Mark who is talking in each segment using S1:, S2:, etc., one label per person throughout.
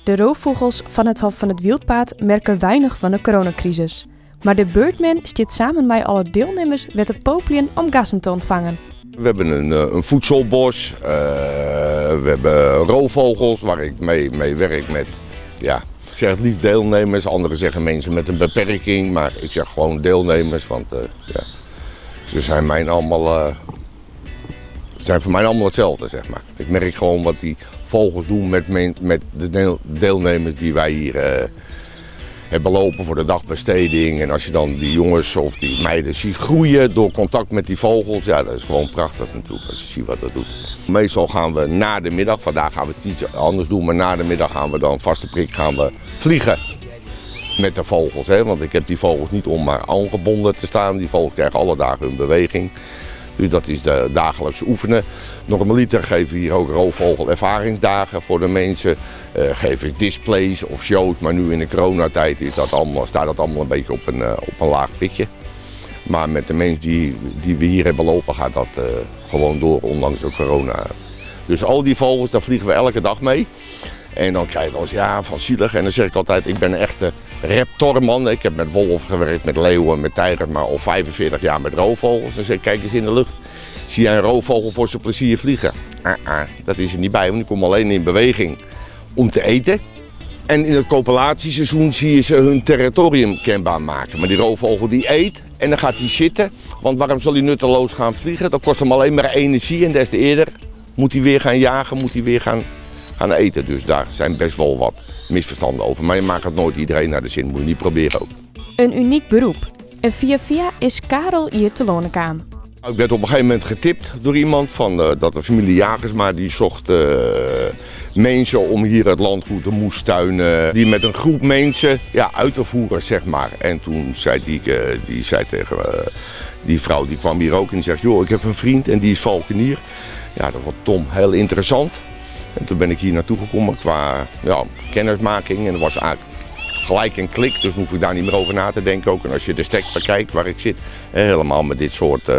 S1: De roofvogels fan it Hof fan it Wyldpaad merke weinich fan de coronakrisis. Mar de Birdman stiet samen mei alle deelnimmers wer te popeljen om gasten te ûntfangen.
S2: We hebben een voedselbos, we hebben roofvogels waar ik mee werk met, ja, ik zeg het liefst deelnemers, anderen zeggen mensen met een beperking, maar ik zeg gewoon deelnemers, want ja, ze zijn mij allemaal, zijn voor mij allemaal hetzelfde, zeg maar. Ik merk gewoon wat die vogels doen met de deelnemers die wij hier hebben lopen voor de dagbesteding. En als je dan die jongens of die meiden ziet groeien door contact met die vogels, ja, dat is gewoon prachtig natuurlijk als je ziet wat dat doet. Meestal gaan we na de middag, vandaag gaan we het iets anders doen, maar na de middag gaan we dan vaste prik gaan we vliegen met de vogels. Hè? Want ik heb die vogels niet om maar aangebonden te staan, die vogels krijgen alle dagen hun beweging. Dus dat is de dagelijkse oefenen. Normaliter geven we hier ook roofvogelervaringsdagen voor de mensen. Geef ik displays of shows, maar nu in de coronatijd staat dat allemaal een beetje op een laag pitje. Maar met de mensen die we hier hebben lopen gaat dat gewoon door, ondanks de corona. Dus al die vogels, daar vliegen we elke dag mee. En dan krijg je wel eens, ja, van zielig. En dan zeg ik altijd, ik ben een echte raptorman. Ik heb met wolven gewerkt, met leeuwen, met tijgers, maar al 45 jaar met roofvogels. Dan zeg ik, kijk eens in de lucht. Zie jij een roofvogel voor zijn plezier vliegen? Ah, ah, dat is er niet bij, want die komt alleen in beweging om te eten. En in het copulatieseizoen zie je ze hun territorium kenbaar maken. Maar die roofvogel die eet en dan gaat hij zitten. Want waarom zal hij nutteloos gaan vliegen? Dat kost hem alleen maar energie en des te eerder moet hij weer gaan jagen, moet hij weer gaan eten. Dus daar zijn best wel wat misverstanden over. Maar je maakt het nooit iedereen naar de zin, moet je niet proberen ook.
S1: Een uniek beroep. En via via is Karel hier te lonen kwam.
S2: Ik werd op een gegeven moment getipt door iemand van dat de familie Jagersma die zocht mensen om hier het landgoed, de moestuinen, die met een groep mensen, ja, uit te voeren, zeg maar. En toen zei die zei tegen die vrouw, die kwam hier ook en die zegt, joh, ik heb een vriend en die is valkenier. Ja, dat vond Tom heel interessant. En toen ben ik hier naartoe gekomen qua, ja, kennismaking en dat was eigenlijk gelijk een klik, dus hoef ik daar niet meer over na te denken ook. En als je de stek bekijkt waar ik zit, hè, helemaal met dit soort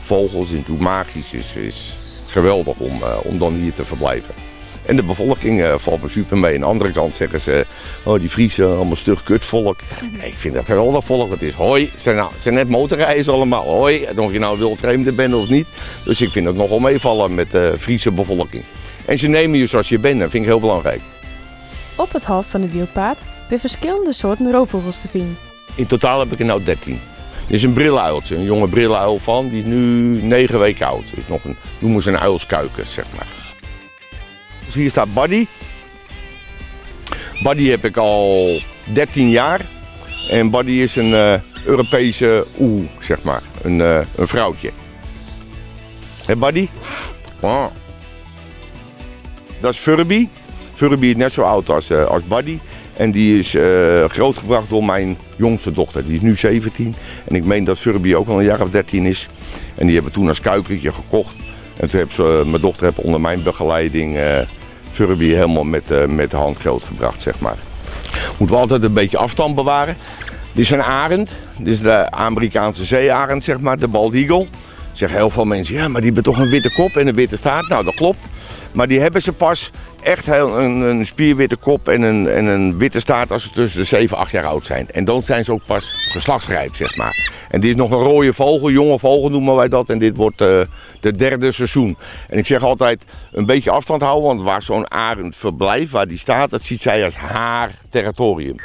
S2: vogels en hoe magisch is geweldig om dan hier te verblijven. En de bevolking valt me super mee. Aan de andere kant zeggen ze, oh, die Friesen, allemaal stug kutvolk. Nee, ik vind dat geweldig volk. Het is hoi, het zijn net motorrijders allemaal. Hoi, en of je nou wildvreemde bent of niet. Dus ik vind het nogal meevallen met de Friese bevolking. En ze nemen je zoals je bent, dat vind ik heel belangrijk.
S1: Op het hof van het Wyldpaad zijn verschillende soorten roofvogels te vinden.
S2: In totaal heb ik er nou 13. Dit is een brillenuiltje, een jonge brillenuil van, die is nu 9 weken oud. Dus nog een, noemen ze een uilskuiken, zeg maar. Dus hier staat Buddy. Buddy heb ik al 13 jaar. En Buddy is een Europese oehoe, zeg maar. Een vrouwtje. Hè, Buddy? Oh. Dat is Furby. Furby is net zo oud als Buddy. En die is grootgebracht door mijn jongste dochter. Die is nu 17. En ik meen dat Furby ook al een jaar of 13 is. En die hebben toen als kuikentje gekocht. En toen heb ze, mijn dochter heeft onder mijn begeleiding Furby helemaal met de hand grootgebracht, zeg maar. Moeten we altijd een beetje afstand bewaren. Dit is een arend. Dit is de Amerikaanse zeearend, zeg maar, de bald eagle. Zeggen heel veel mensen, ja, maar die hebben toch een witte kop en een witte staart. Nou, dat klopt. Maar die hebben ze pas echt heel een spierwitte kop en een witte staart als ze tussen de 7 en 8 jaar oud zijn. En dan zijn ze ook pas geslachtsrijp, zeg maar. En dit is nog een rode vogel, jonge vogel noemen wij dat. En dit wordt de derde seizoen. En ik zeg altijd een beetje afstand houden, want waar zo'n arend verblijft, waar die staat, dat ziet zij als haar territorium.